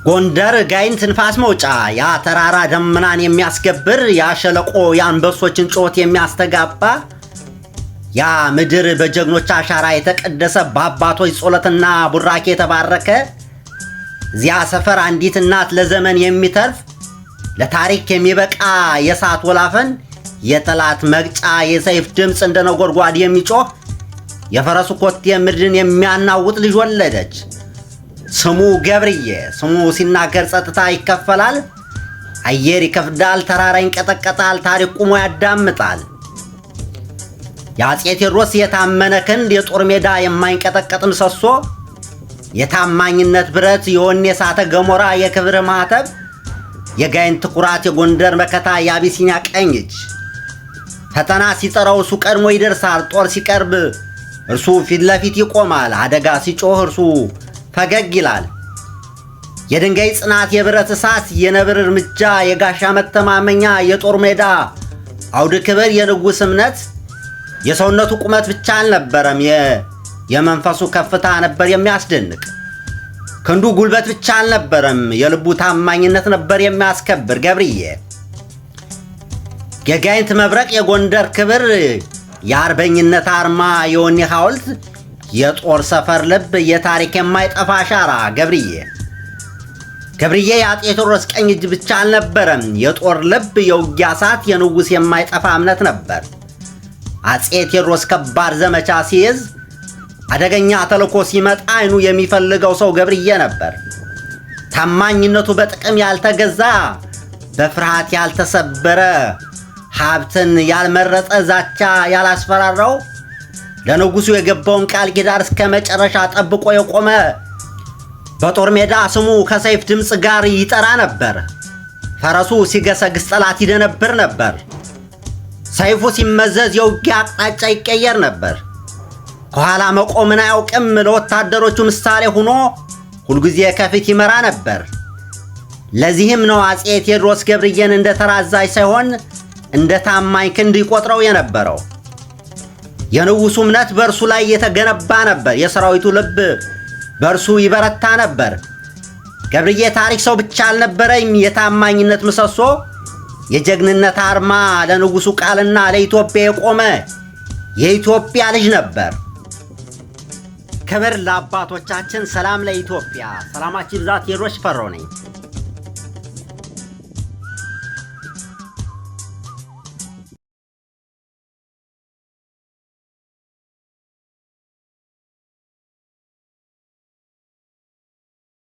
ጎንደር ጋይንት ንፋስ መውጫ፣ ያ ተራራ ደመናን የሚያስገብር፣ ያ ሸለቆ የአንበሶችን ጩኸት የሚያስተጋባ፣ ያ ምድር በጀግኖች አሻራ የተቀደሰ፣ በአባቶች ጸሎትና ቡራኬ የተባረከ፣ እዚያ ሰፈር አንዲት እናት ለዘመን የሚተርፍ ለታሪክ የሚበቃ የእሳት ወላፈን፣ የጠላት መግጫ፣ የሰይፍ ድምፅ እንደ ነጎድጓድ የሚጮህ፣ የፈረሱ ኮቴ ምድርን የሚያናውጥ ልጅ ወለደች። ስሙ ገብርዬ። ስሙ ሲናገር ጸጥታ ይከፈላል፣ አየር ይከፍዳል፣ ተራራ ይንቀጠቀጣል፣ ታሪክ ቁሞ ያዳምጣል። የአፄ ቴዎድሮስ የታመነ ክንድ፣ የጦር ሜዳ የማይንቀጠቀጥ ምሰሶ፣ የታማኝነት ብረት፣ የወኔ እሳተ ገሞራ፣ የክብር ማዕተብ፣ የጋይንት ኩራት፣ የጎንደር መከታ፣ የአቢሲኒያ ቀኝ እጅ። ፈተና ሲጠራው እርሱ ቀድሞ ይደርሳል። ጦር ሲቀርብ እርሱ ፊት ለፊት ይቆማል። አደጋ ሲጮህ እርሱ ፈገግ ይላል። የድንጋይ ጽናት፣ የብረት እሳት፣ የነብር እርምጃ፣ የጋሻ መተማመኛ፣ የጦር ሜዳ አውድ ክብር፣ የንጉሥ እምነት። የሰውነቱ ቁመት ብቻ አልነበረም፣ የመንፈሱ ከፍታ ነበር የሚያስደንቅ። ክንዱ ጉልበት ብቻ አልነበረም፣ የልቡ ታማኝነት ነበር የሚያስከብር። ገብርዬ የጋይንት መብረቅ፣ የጎንደር ክብር፣ የአርበኝነት አርማ፣ የወኔ ሐውልት፣ የጦር ሰፈር ልብ፣ የታሪክ የማይጠፋ አሻራ። ገብርዬ ገብርዬ የአፄ ቴዎድሮስ ቀኝ እጅ ብቻ አልነበረም፣ የጦር ልብ፣ የውጊያ እሳት፣ የንጉሥ የማይጠፋ እምነት ነበር። አፄ ቴዎድሮስ ከባድ ዘመቻ ሲይዝ፣ አደገኛ ተልዕኮ ሲመጣ አይኑ የሚፈልገው ሰው ገብርዬ ነበር። ታማኝነቱ በጥቅም ያልተገዛ፣ በፍርሃት ያልተሰበረ፣ ሀብትን ያልመረጠ፣ ዛቻ ያላስፈራራው፣ ለንጉሡ የገባውን ቃል ኪዳን እስከ መጨረሻ ጠብቆ የቆመ፣ በጦር ሜዳ ስሙ ከሰይፍ ድምፅ ጋር ይጠራ ነበር። ፈረሱ ሲገሰግስ ጠላት ይደነብር ነበር። ሰይፉ ሲመዘዝ የውጊያ አቅጣጫ ይቀየር ነበር። ከኋላ መቆምን አያውቅም። ለወታደሮቹ ምሳሌ ሆኖ ሁልጊዜ ከፊት ይመራ ነበር። ለዚህም ነው አፄ ቴዎድሮስ ገብርዬን እንደ ተራ አዛዥ ሳይሆን እንደ ታማኝ ክንድ ይቆጥረው የነበረው። የንጉሡ እምነት በእርሱ ላይ የተገነባ ነበር። የሰራዊቱ ልብ በእርሱ ይበረታ ነበር። ገብርዬ ታሪክ ሰው ብቻ አልነበረም። የታማኝነት ምሰሶ፣ የጀግንነት አርማ፣ ለንጉሡ ቃልና ለኢትዮጵያ የቆመ የኢትዮጵያ ልጅ ነበር። ክብር ለአባቶቻችን፣ ሰላም ለኢትዮጵያ። ሰላማችሁ ይብዛ። ቴዎድሮስ ሽፈራው ነኝ።